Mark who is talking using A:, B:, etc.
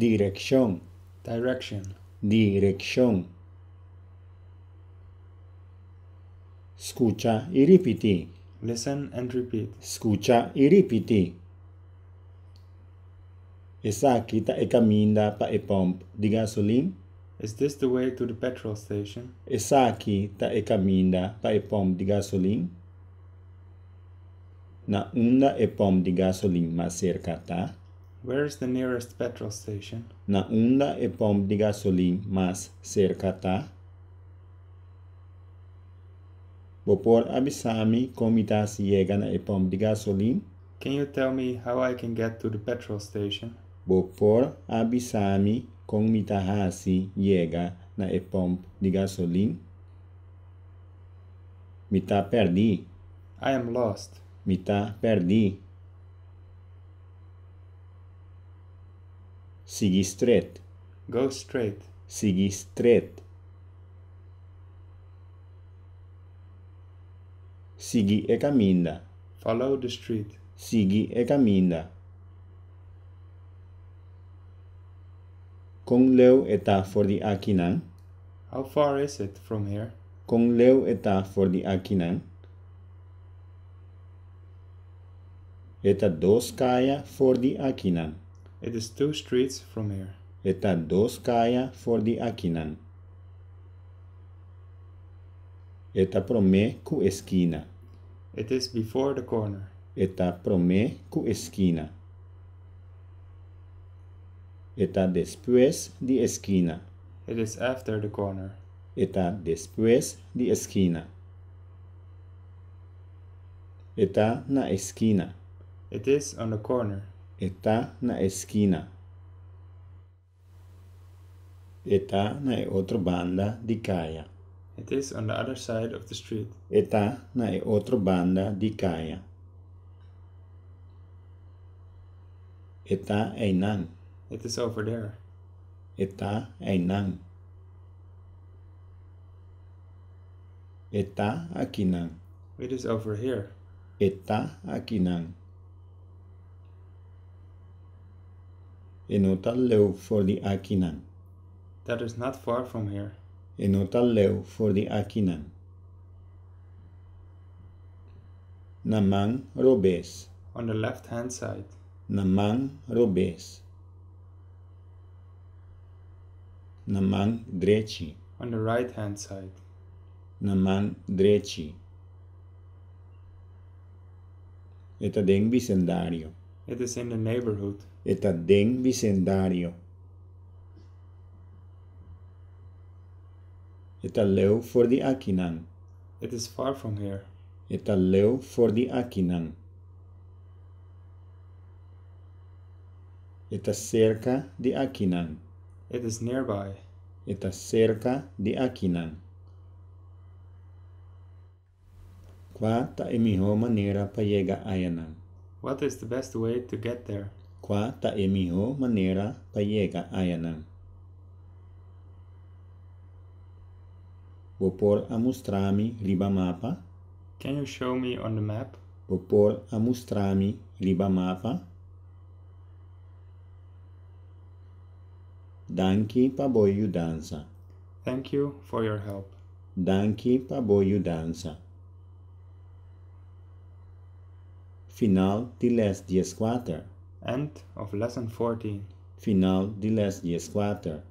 A: Direkshon.
B: Direction.
A: Direkshon. Skucha i ripití.
B: Listen and repeat.
A: Skucha i ripití. Esaki ta e kaminda pa e pòmp di gasolin?
B: Is this the way to the petrol station?
A: Esaki ta e kaminda pa e pòmp di gasolin? Na unda e pòmp di gasolin mas serka ta?
B: Where is the nearest petrol station?
A: Na unda e pòmp di gasolin mas serka ta? Bo por a bisa mi kon mi ta hasi yega na e pòmp di gasolin?
B: Can you tell me how I can get to the petrol station?
A: Bo por a bisa mi kon mi ta hasi yega na e pòmp di gasolin? Mi ta pèrdí.
B: I am lost.
A: Mi ta pèrdí. Sigui stret.
B: Go straight.
A: Sigui stret. Sigui e kaminda.
B: Follow the street.
A: Sigui e kaminda. Kon leu e ta for di akinan?
B: How far is it from here?
A: Kon leu e ta for di akinan? E ta dos kaya for di akinan.
B: It is two streets from here.
A: E ta dos kaya for di akinan. E ta promé ku e skina.
B: It is before the corner.
A: E ta promé ku e skina. E ta despues di e skina.
B: It is after the corner.
A: E ta despues di e skina. E ta na e skina.
B: It is on the corner.
A: E ta na e skina. E ta na e otro banda di kaya.
B: It is on the other side of the street.
A: E ta na e otro banda di kaya. E ta einan.
B: It is over there.
A: E ta einan. E ta akinan.
B: It is over here.
A: E ta akinan. E no ta leu for di akinan.
B: That is not far from here.
A: E no ta leu for di akinan. Na man robes.
B: On the left hand side.
A: Na man robes. Na man drechi.
B: On the right hand side.
A: Na man drechi. E ta den bisendario.
B: It is in the neighborhood.
A: E ta den bisendario. E ta leu for di akinan.
B: It is far from here.
A: E ta leu for di akinan. E ta serka di akinan.
B: It is nearby.
A: E ta serka di akinan. Kua ta e mihó manera pa yega ayanan?
B: What is the best way to get there?
A: Kua ta e mihó manera pa yega ayanan? Bo por a mustra mi riba mapa?
B: Can you show me on the map?
A: Bo por a mustra mi riba mapa? Danki pa bo yudansa.
B: Thank you for your help.
A: Danki pa bo yudansa. Final di lès dieskuater.
B: End of lesson 14.
A: Final di lès dieskuater.